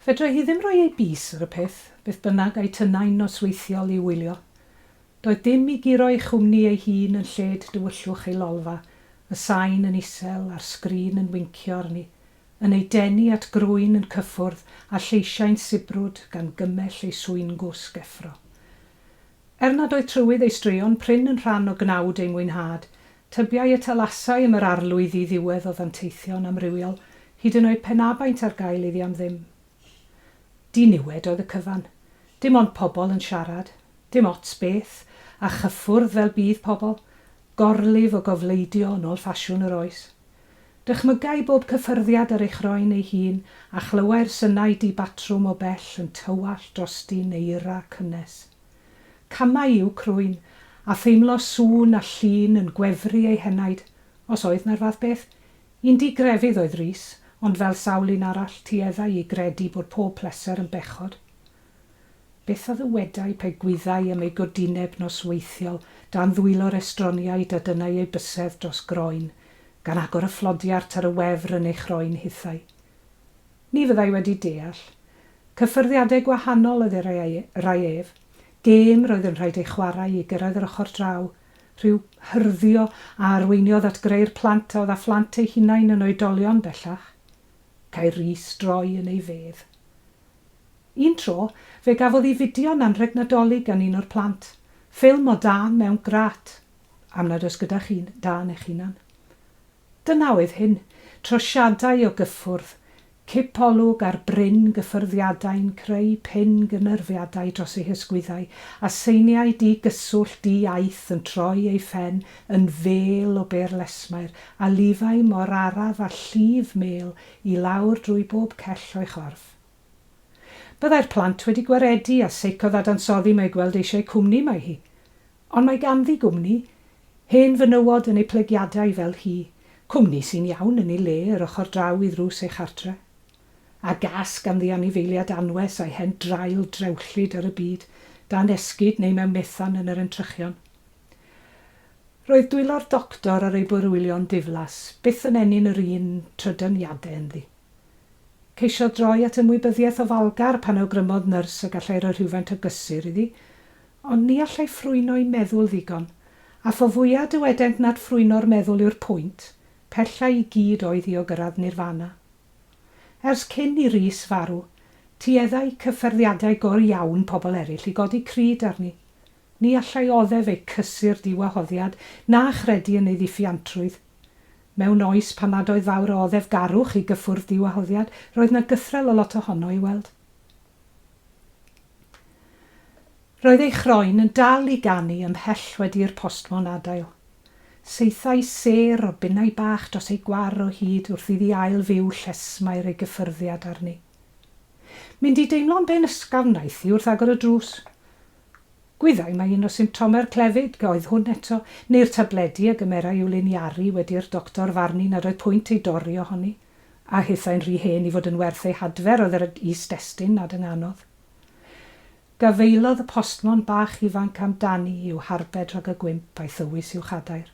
Fedrai hi ddim rhoi ei bys ar y peth, beth bynnag a'i tynnai'n nosweithiol i'w wylio. Doedd dim i guro ei chwmni ei hun yn lled dywyllwch ei lolfa, y sain yn isel a'r sgrin yn wincio arni, yn ei denu at groen yn cyffwrdd a lleisiau'n sibrwd gan gymell ei swyn-gwsg effro. Er nad oedd trywydd ei straeon prin yn rhan o gnawd ei mwynhad, tybiai y talasai am yr arlwy ddi-ddiwedd o ddanteithion amrywiol, hyd yn oed pe na baent ar gael iddi am ddim. Diniwed oedd y cyfan. Dim ond pobl yn siarad. Dim ots beth. A chyffwrdd fel bydd pobl. Gorlif o gofleidio yn ôl ffasiwn yr oes. Dychmygai bob cyffyrddiad ar ei chroen ei hun a chlywai'r synau di-batrwm o bell yn tywallt drosti'n eira cynnes. Camau i'w crwyn, a theimlo sŵn a llun yn gwefru ei henaid, os oedd 'na'r fath beth. Un di-grefydd oedd Rhys, ond fel sawl un arall, tueddai i gredu bod pob pleser yn bechod. Beth a ddywedai pe gwyddai am ei godineb nosweithiol dan ddwylo'r estroniaid a dynnai ei bysedd dros groen, gan agor y fflodiart ar y wefr yn ei chroen hithau? Ni fyddai wedi deall. Cyffyrddiadau gwahanol oedd ei rai ef. Gêm roedd yn rhaid ei chwarae i gyrraedd yr ochr draw. Rhyw hyrddio a arweiniodd at greu'r plant a oedd â phlant eu hunain yn oedolion bellach. Câi Rhys droi yn ei fedd. Un tro, fe gafodd hi fideo'n anrheg Nadolig gan un o'r plant. Ffilm o dân mewn grât. Am nad oes gyda chi dân eich hunan. Dyna oedd hyn, trosiadau o gyffwrdd, cipolwg ar brin gyffyrddiadau'n creu pin gynyrfiadau dros ei hysgwyddau, a seiniau di-gyswllt di-iaith yn troi ei phen yn fêl o bêr lesmair, a lifai mor araf â llif mêl i lawr drwy bob cell o'i chorff. Byddai'r plant wedi gwaredu a seico-ddadansoddi mai gweld eisiau cwmni mae hi. Ond mae ganddi gwmni, hen fenywod yn eu plygiadau fel hi, cwmni sy'n iawn yn ei le yr ochr draw i ddrws ei chartre. A gas ganddi anifeiliad anwes a'i hen draul drewllyd ar y byd, dan esgid neu mewn methan yn yr entrychion. Roedd dwylo'r doctor ar ei bwrwylio'n diflas, byth yn ennyn yr un trydyniadau ynddi. Ceisiodd droi at ymwybyddiaeth ofalgar pan awgrymodd nyrs y gallai roi rhywfaint o gysur iddi, Ond ni allai ffrwyno'i meddwl ddigon, a pho fwya dywedent nad ffrwyno'r meddwl yw'r pwynt, pella i gyd oedd hi o gyrraedd Nirvana. Ers cyn i Rhys farw, tueddai cyffyrddiadau go iawn pobl eraill i godi cryd arni. Ni allai oddef eu cysur diwahoddiad, na chredu yn ei ddiffuantrwydd. Mewn oes pan nad oedd fawr o oddefgarwch i gyffwrdd diwahoddiad, roedd 'na gythrel o lot ohono i weld. Roedd ei chroen yn dal i ganu ymhell wedi i'r postmon adael. Saethai sêr o binnau bach dros ei gwar o hyd wrth iddi ail-fyw llesmair ei gyffyrddiad arni. Mynd i deimlo'n ben ysgafn wnaeth hi wrth agor y drws. Gwyddai mai un o symptomau'r clefyd oedd hwn eto, neu'r tabledi a gymerai i'w liniaru wedi i'r doctor farnu nad oedd pwynt ei dorri ohoni. A hithau'n rhy hen i fod yn werth ei hadfer oedd yr is-destun nad ynganodd. Gafaelodd y postmon bach ifanc amdani i'w harbed rhag y gwymp a'i thywys i'w chadair.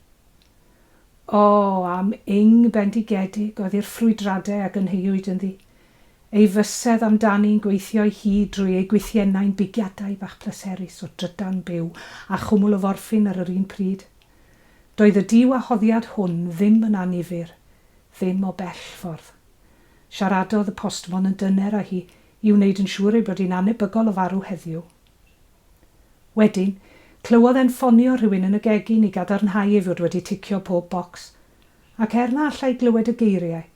O, am ing bendigedig oedd i'r ffrwydradau a gynheuwyd ynddi! Ei fysedd amdani'n gweithio'i hyd drwy ei gwythiennau'n bigiadau bach pleserus o drydan byw a chwmwl o forffin ar yr un pryd. Doedd y diwahoddiad hwn ddim yn annifyr, Ddim o bell ffordd. Siaradodd y postmon yn dyner â hi i wneud yn siŵr ei bod hi'n annebygol o farw heddiw. Wedyn, clywodd e'n ffonio rhywun yn y gegin i gadarnhau ei fod wedi ticio pob bocs, ac er na allai glywed y geiriau,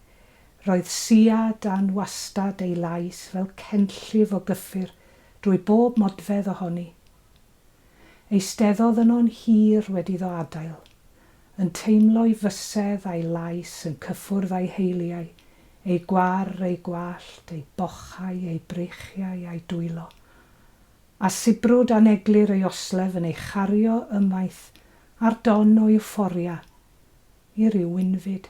roedd siad anwastad ei lais fel cenllif o gyffur drwy bob modfedd ohoni. Eisteddodd yno'n hir wedi iddo adael, yn teimlo'i fysedd a'i lais yn cyffwrdd â'i heiliau, ei gwar, ei gwallt, ei bochau, ei breichiau a'i dwylo. A sibrwd aneglur ei oslef yn ei chario ymaith ar don o iwfforia i ryw wynfyd.